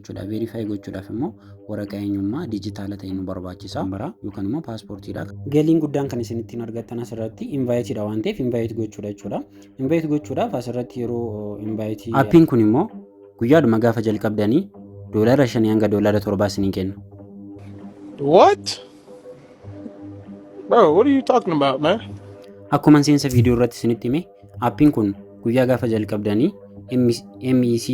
Jechuudha. Verify gochuudhaaf immoo waraqaa eenyummaa dijitaala ta'e nu barbaachisa. Bara yookaan immoo paaspoortiidha. Galiin guddaan kan isin ittiin argattan asirratti inviteidha waan ta'eef invite gochuudha jechuudha. Invite gochuudhaaf asirratti yeroo invite. Appiin kun immoo guyyaadhuma gaafa jalqabdanii $5 hanga $7 isinii kenna. What? Bro, what are you talking about, man? Akkuma seensa viidiyoo irratti isinitti hime, appiin kun guyyaa gaafa jalqabdanii MEC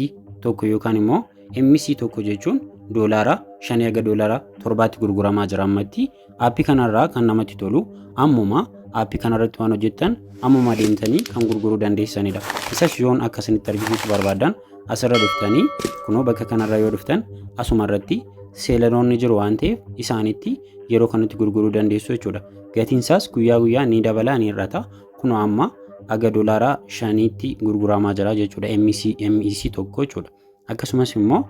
tokko yookaan immoo MEC tokko jechuun $5 hanga $7tti gurguramaa jira ammatti. Aappii kanarraa kan namatti tolu ammuma aappii kanarratti waan hojjettan ammuma deemtanii kan gurguruu dandeessanidha. Isas yoon akka isinitti argisiisu barbaadan, asirra dhuftanii kunoo bakka kanarra yoo dhuftan asuma irratti selleroonni jiru waan ta'eef isaanitti yeroo kanatti gurguruu dandeessu jechuudha. Gatiin isaas guyyaa guyyaa ni dabala, ni hir'ata. Kunoo amma aga $5tti gurguramaa jira jechuudha. MEC, MEC tokko jechuudha. Akkasumas immoo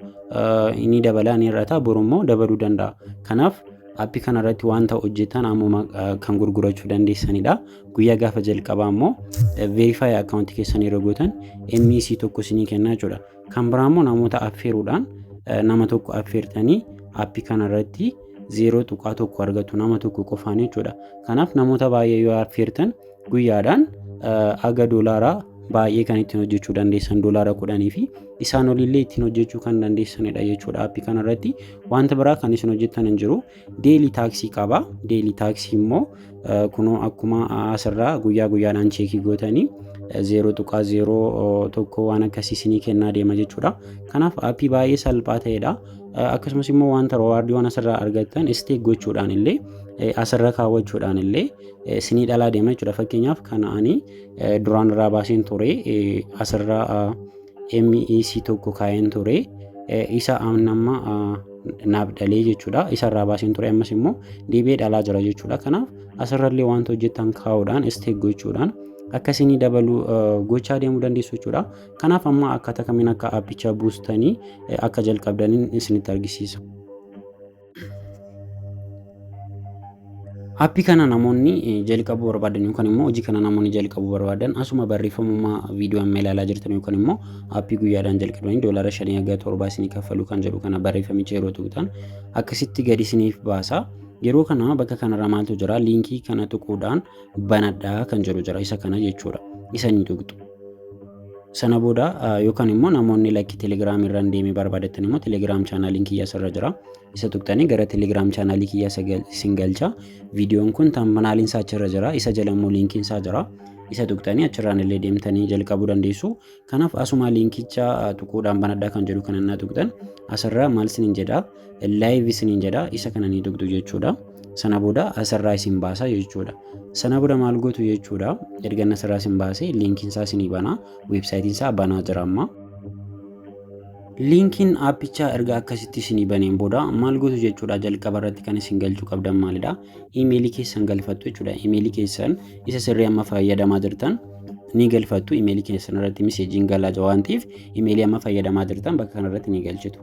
ni dabala, ni hir'ata, boru immoo dabaluu danda'a. Kanaaf aappii kanarratti wanta hojjetan ammuma kan gurgurachuu dandeessanidha. Guyyaa gaafa jalqabaa immoo verify account keessan yeroo gootan MEC tokko isinii kenna jechuudha. Kan biraa immoo namoota affeeruudhaan, nama tokko affeertanii aappii kanarratti 0.1 argatu nama tokko qofaan jechuudha. Kanaaf namoota baay'ee yoo affeertan guyyaadhaan aga doolaaraa baay'ee kan ittiin hojjechuu dandeessan, $10 fi isaan olillee ittiin hojjechuu kan dandeessanidha jechuudha. Aappii kanarratti wanta biraa kan isin hojjettan hin jiru. Daily task qaba. Daily task immoo kunoo akkuma asirraa guyyaa guyyaadhaan check gootanii 0.01 waan akkasii isinii kennaa deema jechuudha. Kanaaf aappii baay'ee salphaa ta'edha. Akkasumas immoo wanta rewardiiwwan asirraa argattan stake gochuudhaan illee, asirra kaawwachuudhaan illee isinii dhalaa deema jechuudha. Fakkeenyaaf kana ani duraan irraa baaseen ture, asirra MEC tokko kaa'een ture, isa amma naaf dhalee jechuudha. Isa irraa baaseen ture, ammas immoo deebi'ee dhalaa jira jechuudha. Kanaaf asirrallee wanta hojjettan kaa'uudhaan, stake gochuudhaan akka isinii dabaluu gochaa deemuu dandeessu jechuudha. Kanaaf amma akkaataa kamiin akka aappicha buustanii akka jalqabdaniin isinitti argisiisa. Aappii kana namoonni jalqabuu barbaadan yookaan immoo hojii kana namoonni jalqabuu barbaadan, asuma barreeffamuma viidiyoo amma ilaalaa jirtan yookaan immoo aappii guyyaadhaan jalqabanii $5 hanga 7 isinii kaffaluu kan jedhu kana barreeffamicha yeroo tuqxan akkasitti gadi isiniif baasa. Yeroo kana bakka kanarra maaltu jira? Liinkii kana tuquudhaan banadhaa kan jedhu jira, isa kana jechuudha. Isa ni tuqxu. Sana booda yookaan immoo namoonni lakki Telegiraamii irraan deemee barbaadattan immoo Telegram channeliin kiyya asirra jira. Isa tuqxanii gara Telegram channelii kiyya isin galcha. Viidiyoon kun thumbnailiin isaa achirra jira. Isa jala immoo liinkiin isaa jira. Isa tuqxanii achirraan illee deemtanii jalqabuu dandeessu. Kanaaf asuma liinkicha tuquudhaan banadhaa kan jedhu kana naa tuqxan, asirra maal isiniin jedha? Live isiniin jedha, isa kana ni tuqxu jechuudha. Sana booda asirraa isin baasa jechuudha. Sana booda maal gootu jechuudha? Erga inni asirraa isin baase liinkiin isaa isinii banaa. Weebsaayitiin isaa banaa jira amma. Liinkiin aappichaa erga akkasitti isinii baneen booda maal gootu jechuudha? Jalqaba irratti kan isin galchuu qabdan maalidha? Iimeelii keessan galfattu jechuudha. Iimeelii keessan isa sirrii amma fayyadamaa jirtan ni galfattu. Iimeelii keessan irratti miseejiin galaa jira waan ta'eef iimeelii amma fayyadamaa jirtan bakka kanarratti ni galchitu.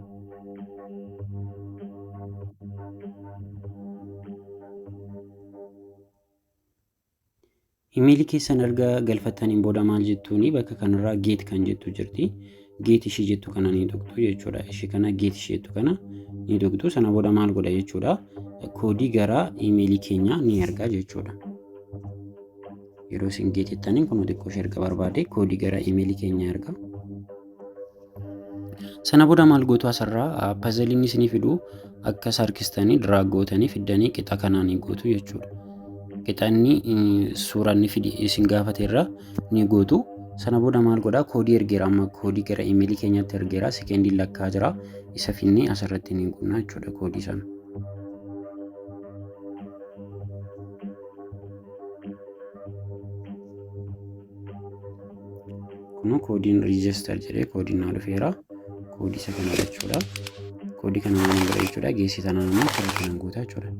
Imeelii keessan erga galfattaniin booda maal jettuuni? Bakka kanarraa get kan jettu jirti. Get ishii jettu kana ni tuqxu jechuudha. Ishii kana, get ishii jettu kana ni tuqxu. Sana booda maal godha jechuudha? Koodii gara imeelii keenyaa ni erga jechuudha. Yeroo isin get jettaniin kun xiqqoo ishee erga barbaade koodii gara imeelii keenyaa erga. Sana booda maal gootu? Asirraa puzzleiin isinii fidu akkas harkistanii drag gootanii fiddanii qixa kanaan ni gootu jechuudha. Qixanni suuraa inni fidi isin gaafate irra ni gootu. Sana booda maal godhaa? Koodii ergeera, amma koodii gara imeelii keenyaatti ergeera, sekendiin lakkaa jira. Isa finnee asirratti ni guunna jechuudha koodii sana. Kunoo koodiin register jedhee koodiin naa dhufeera. Koodii isa kana jechuudha. Koodii kana maal godha jechuudha? Geessi tanaan immoo karaa kanaan guutaa jechuudha.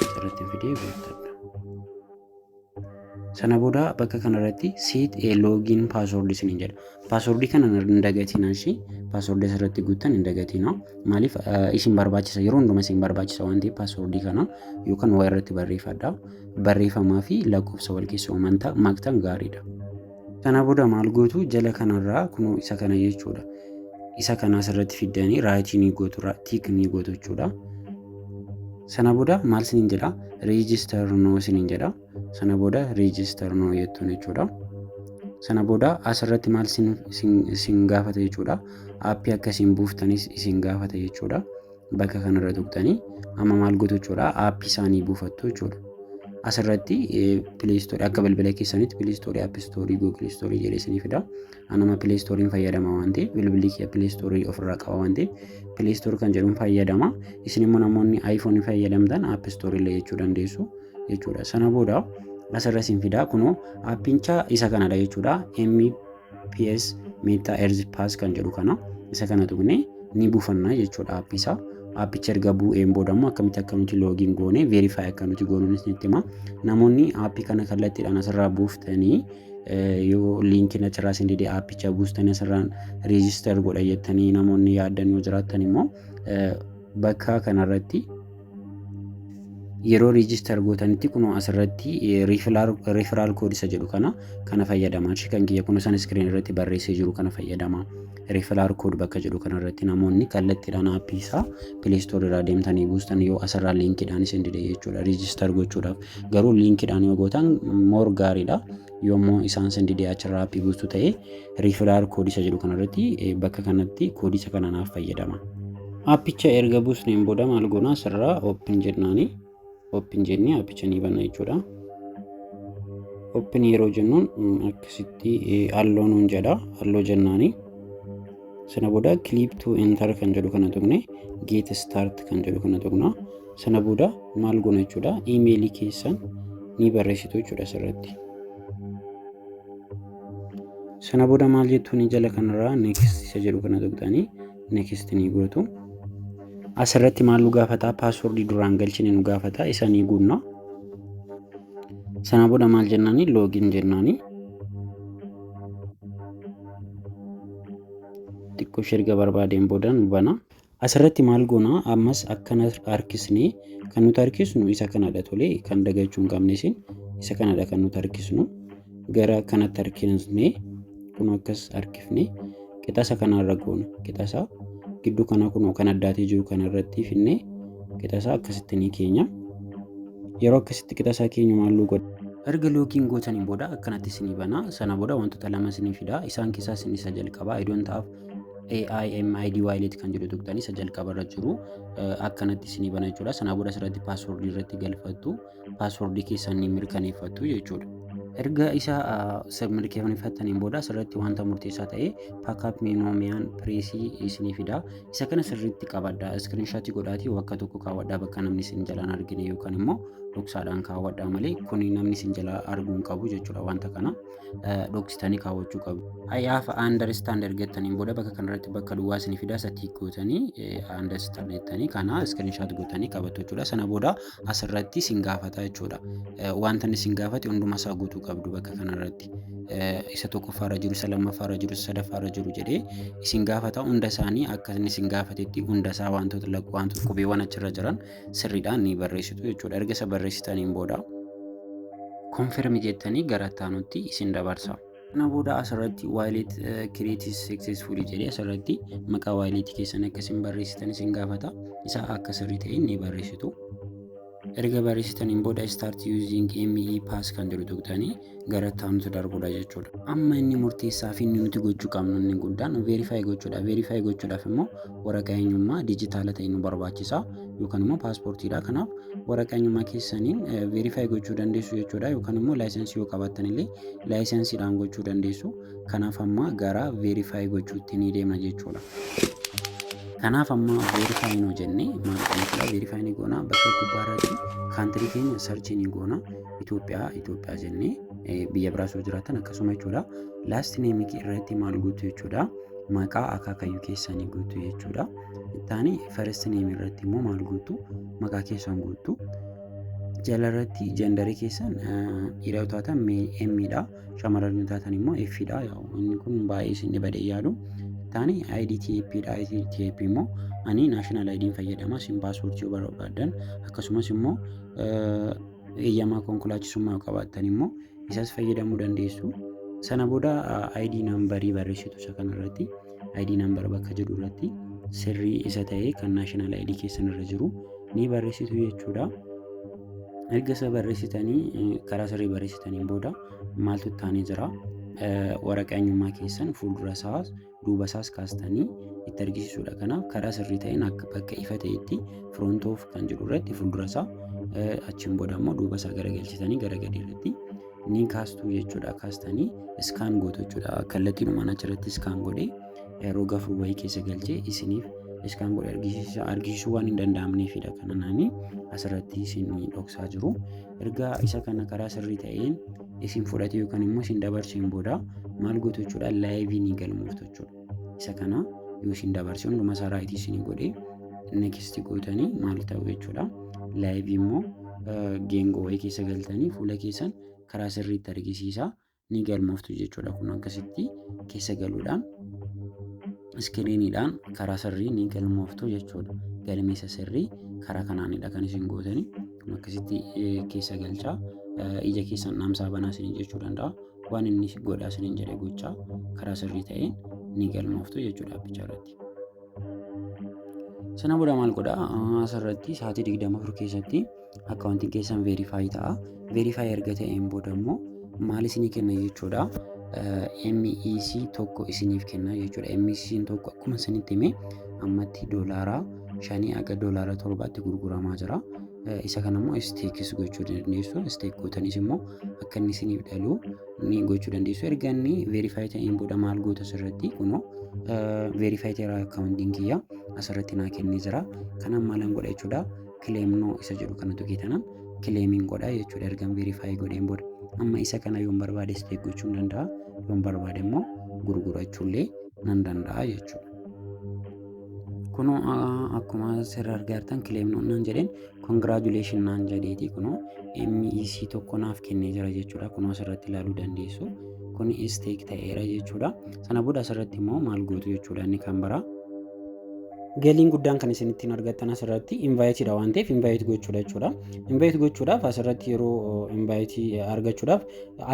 Asirratti fidee guuttadha. Sana booda bakka kanarratti set a login password isiniin jedha. Passwordii kana hin dagatinaa ishee, passwordii asirratti guuttan hin dagatinaa. Maaliif isin barbaachisa? Yeroo hundumaa isin barbaachisa waan ta'eef passwordii kana yookaan waa irratti barreeffadha. Barreeffamaa fi lakkoofsa wal keessa uumantaa maktan gaariidha. Sana booda maal gootu? Jala kanarraa kunoo isa kana jechuudha. Isa kana asirratti fiddanii right ni gootu, tick ni gootu jechuudha. Sana booda maal isiniin jedha? "Register now" isiniin jedha. Sana booda "Register now" jettuun jechuudha. Sana booda asirratti maal isin gaafata jechuudha? Aappii akkasiin buuftanis isin gaafata jechuudha. Bakka kanarra tuqxanii amma maal gootu jechuudha? Aappii isaanii buufattu jechuudha. Asirratti Play Store, akka bilbila keessanitti Play Store, App Store, Google Store jedhee isinii fida. Anama Play Storeiin fayyadama waan ta'eef, bilbilli kiyya Play Store ofirraa qaba waan ta'eef, Play Store kan jedhuun fayyadama. Isin immoo namoonni iPhone fayyadamtan App Store illee jechuu dandeessu jechuudha. Sana booda asirra isin fida. Kunoo aappicha isa kanadha jechuudha. MEPS, Meta Earth Pass kan jedhu kana, isa kana tuqnee ni buufanna jechuudha aappii isaa. Aappicha erga bu'een booda immoo akkamitti akka nuti login goone, verify akka nuti goonuunis nitti hima. Namoonni aappii kana kallattiidhaan asirraa buuftanii, yoo liinkiin achirraa isin didee, aappicha buustanii asirraan register godha jettanii namoonni yaaddan yoo jiraattan immoo, bakka kanarratti yeroo register gootanitti kunoo asirratti referral code isa jedhu kana fayyadama. Kan kiyya kun san screen irratti barreessee jiru kana fayyadama. Referral code bakka jedhu kanarratti namoonni kallattiidhaan aappii isaa Play Store irraa deemtanii buustan, yoo asirraa liinkiidhaan isin dide jechuudha register gochuudhaaf. Garuu liinkiidhaan yoo gootan more gaariidha. Yommuu isaan isin dide, achirraa aappii buustu ta'e, referral code isa jedhu kanarratti bakka kanatti koodii isa kana naaf fayyadama. Aappicha erga buusneen booda maal goona? Asirraa open jennaani. Open jennee aappicha ni banna jechuudha. Open yeroo jennuun akkasitti allow nuun jedha. Allow jennaani. Sana booda "Click to enter" kan jedhu kana tuqne, "Get start" kan jedhu kana tuqna. Sana booda maal goona jechuudha? Iimeelii keessan ni barreessitu jechuudha asirratti. Sana booda maal jettuun? Jala kanarraa "Next" isa jedhu kana tuqxanii next ni gootu. Asirratti maal nu gaafata? Paaswordii duraan galchine nu gaafata. Isa ni guunna. Sana booda maal jennaani? Login jennaani. Xiqqoo ishee erga barbaadeen booda nu bana. Asirratti maal goona? Ammas akkana harkisnee, kan nuti harkisnu isa kanadha, tolee, kan dagachuu hin qabne isin isa kanadha kan nuti harkisnu. Gara kanatti harkisnee, kun akkas harkifnee qixasa kanarra goona. Qixasa gidduu kana kun kan addaatee jiru kanarratti finnee qixasa akkasitti ni keenya. Yeroo akkasitti qixasaa keenyu maal nu godha? Erga login gootaniin booda akkanatti isinii bana. Sana booda wantoota lama isinii fida. Isaan keessaa isin isa jalqabaa "I don't have AIMID wallet" kan jedhu tuqxanii, isa jalqabarra jiru akkanatti isinii bana jechuudha. Sana booda asirratti paaswordii irratti galfattu, paaswordii keessan ni mirkaneeffattu jechuudha. Erga isa mirkaneeffattaniin booda asirratti wanta murteessaa ta'e pop-up menu phrase isinii fida. Isa kana sirriitti qabadhaa. Screenshot godhaatii bakka tokko kaawwadhaa, bakka namni isin jalaan argine yookaan immoo dhoksaadhaan kaawwadhaa malee kuni namni isin jalaa arguu hin qabu jechuudha. Wanta kana dhoksitanii kaawwachuu qabu. "I have understand" ergattaniin booda bakka kanarratti bakka duwwaa isinii fida. Isa tick gootanii, "understand" jettanii kana screenshot gootanii qabattu jechuudha. Sana booda asirratti isin gaafata jechuudha. Wanta inni isin gaafate hunduma isaa guutuu qabdu bakka kanarratti. Isa tokkoffaarra jiru, isa lammaffaarra jiru, isa sadaffaarra jiru jedhee isin gaafata. Hunda isaanii akka inni isin gaafatetti hunda isaa wantoota qubeewwan achirra jiran sirriidhaan ni barreessitu jechuudha. Erga isa barreessitaniin booda "Confirm" jettanii gara itti isin dabarsa. Kana booda asirratti "Wallet created successfully" jedhee asirratti maqaa waaleetii keessan akka isin barreessitan isin gaafata. Isa akka sirrii ta'een ni barreessitu. Erga barreessitaniin booda "Start using ME Pass" kan jedhu tuqxanii gara itti aanutti darbudha jechuudha. Amma inni murteessaa fi inni nuti gochuu qabnu inni guddaan verify gochuudha. Verify gochuudhaaf immoo waraqaa eenyummaa dijitaala ta'e nu barbaachisa yookaan immoo paaspoortiidha. Kanaaf waraqaa eenyummaa keessaniin verify gochuu dandeessu jechuudha, yookaan immoo laayisensii yoo qabaattan illee laayisensiidhaan gochuu dandeessu. Kanaaf amma gara verify gochuutti ni deemna jechuudha. Kanaaf amma verify nu jennee maal goona? Verify ni goona. Bakka gubbaarratti country keenya search ni goona. Itoophiyaa, Itoophiyaa jennee, biyya biraas yoo jiraatan akkasuma jechuudha. Last name irratti maal guutu jechuudha? Maqaa akaakayyuu keessanii guutu jechuudha. Ittaani first name irratti immoo maal guutu? Maqaa keessan guutu. Jala irratti gender keessan dhiira yoo taatan M dha. Shamarran yoo taatan immoo F dha. Inni kun baay'ee isin dhibadee yaadu. Ittaani ID type dha. ID type immoo ani national ID'n fayyadama. Isin paaspoortii yoo barbaaddan, akkasumas immoo eeyyamaa konkolaachisummaa yoo qabaattan immoo isas fayyadamuu dandeessu. Sana booda ID number barreessitu isa kanarratti. ID number bakka jedhu irratti sirrii isa ta'e kan national ID keessan irra jiru ni barreessitu jechuudha. Erga isa barreessitanii, karaa sirrii barreessitaniin booda maaltu taanee jira? Waraqaa eenyummaa keessan fuuldura isaas duuba isaas kaastanii itti argisiisuudha. Kanaaf karaa sirrii ta'een akka bakka ifa ta'etti front of kan jedhu irratti fuuldura isaa, achiin booda immoo duuba isaa garagalchitanii gara gadii irratti ni kaastuu jechuudha. Kaastanii scan gootu jechuudha. Kallattiinumaan achirratti scan godhee roga afur wayii keessa galchee isiniif scan godhee argisiisuu waan hin danda'amneefidha kana naani asirratti isin dhoksaa jiru. Erga isa kana karaa sirrii ta'een isin fudhate yookaan immoo isin dabarseen booda maal gootu jechuudha? Live ni galmooftu jechuudha. Isa kana yoo isin dabarse, hunduma isaa right isin godhee, next gootanii maal ta'u jechuudha? Live immoo geengoo wayii keessa galtanii fuula keessan karaa sirriitti argisiisaa ni galmooftu jechuudha. Kun akkasitti keessa galuudhaan screeniidhaan karaa sirrii ni galmooftu jechuudha. Galmeessa sirrii karaa kanaanidha kan isin gootanii. Kun akkasitti keessa galchaa, ija keessan dhaamsaa banaa isin jechuu danda'a. Waan inni godhaa isiniin jedhe gochaa karaa sirrii ta'een ni galmooftu jechuudha appicha irratti. Sana booda maal godhaa? Asirratti sa'aatii 24 keessatti akkaawuntiin keessan verify ta'a. Verify erga ta'een booda immoo maal isinii kenna jechuudha? MEC tokko isiniif kenna jechuudha. MEC tokko akkuma isinitti hime ammatti $5 haga $7tti gurguramaa jira. Isa kana immoo stakeis gochuu dandeessu. Stake gootanis immoo akka inni isiniif dhalu ni gochuu dandeessu. Erga inni verify ta'een booda maal goota asirratti? Kunoo verify ta'eera, akkaawuntiin kiyya asirratti naa kennee jira. Kanaaf maalan godha jechuudha? Claim now isa jedhu kana tuqee claimiin godha jechuudha ergan verify godheen booda. Amma isa kana yoon barbaade stake gochuu nan danda'a. Yoon barbaade immoo gurgurachuullee nan danda'a jechuudha. Kunoo akkuma asirra argaa jirtan claim now naan jedheen, congratulation naan jedheeti, kunoo MEC tokko naaf kennee jira jechuudha. Kunoo asirratti ilaaluu dandeessu. Kun stake ta'eera jechuudha. Sana booda asirratti immoo maal gootu jechuudha inni kan biraa? Galiin guddaan kan isin ittiin argattan asirratti inviteiidha waan ta'eef invite gochuudha jechuudha. Invite gochuudhaaf asirratti yeroo invite argachuudhaaf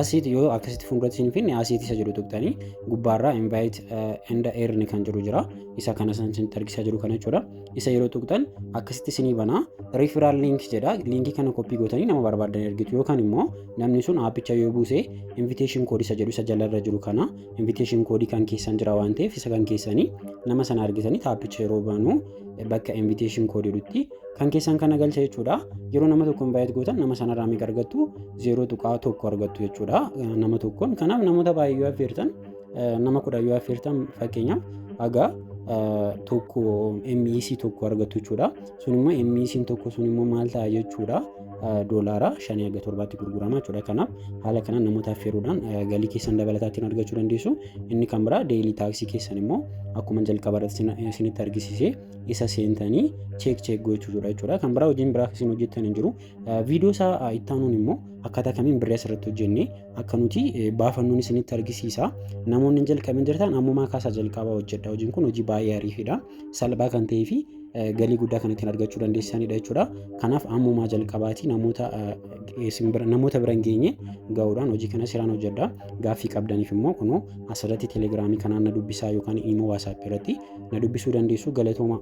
asiit yoo akkasitti fuulduratti isin finne, asiit isa jedhu tuqxanii gubbaarraa invite and earn kan jedhu jira. Isa kana san isinitti argisaa jiru kana jechuudha. Isa yeroo tuqxan akkasitti isinii banaa, referral link jedha. Linkii kana copy gootanii nama barbaadan ergitu yookaan immoo namni sun aappicha yoo buuse invitation code isa jedhu isa jalarra jiru kana, invitation code kan keessan jira waan ta'eef, isa kan keessanii nama sana argitanii aappicha yeroo banu bakka invitation code jedhutti kan keessan kana galcha jechuudha. Yeroo nama tokko invite gootan nama sanarraa meeqa argattu? 0.1 argattu jechuudha nama tokkoon. Kanaaf namoota baay'ee yoo affeertan, nama 10 yoo affeertan fakkeenyaaf, haga tokko MEC tokko argattu jechuudha. Sun immoo MEC tokko sun immoo maal ta'a jechuudha? $5 haga 7tti gurgurama jechuudha. Kanaaf haala kanaan namoota affeeruudhaan galii keessan dabalataatiin argachuu dandeessu. Inni kan biraa daily task keessan immoo akkuma jalqaba irratti isinitti argisiise isa seentanii check check gochuudha jechuudha. Kan biraa hojiin biraa isin hojjettan hin jiru. Viidiyoo isaa itti aanuun immoo akkaataa kamiin birrii asirratti hojjennee akka nuti baafannuun isinitti argisiisa. Namoonni hin jalqabin jirtan ammumaa kaasaa jalqabaa hojjedha. Hojiin kun hojii baay'ee ariifidha. Salphaa kan ta'ee fi galii guddaa kan ittiin argachuu dandeessanidha jechuudha. Kanaaf ammumaa jalqabaatii namoota bira hin geenye gahuudhaan hojii kana seeraan hojjedha. Gaaffii qabdaniif immoo kunoo asirratti Telegramii kanaan na dubbisaa yookaan immoo WhatsAppii irratti na dubbisuu dandeessu. Galatooma.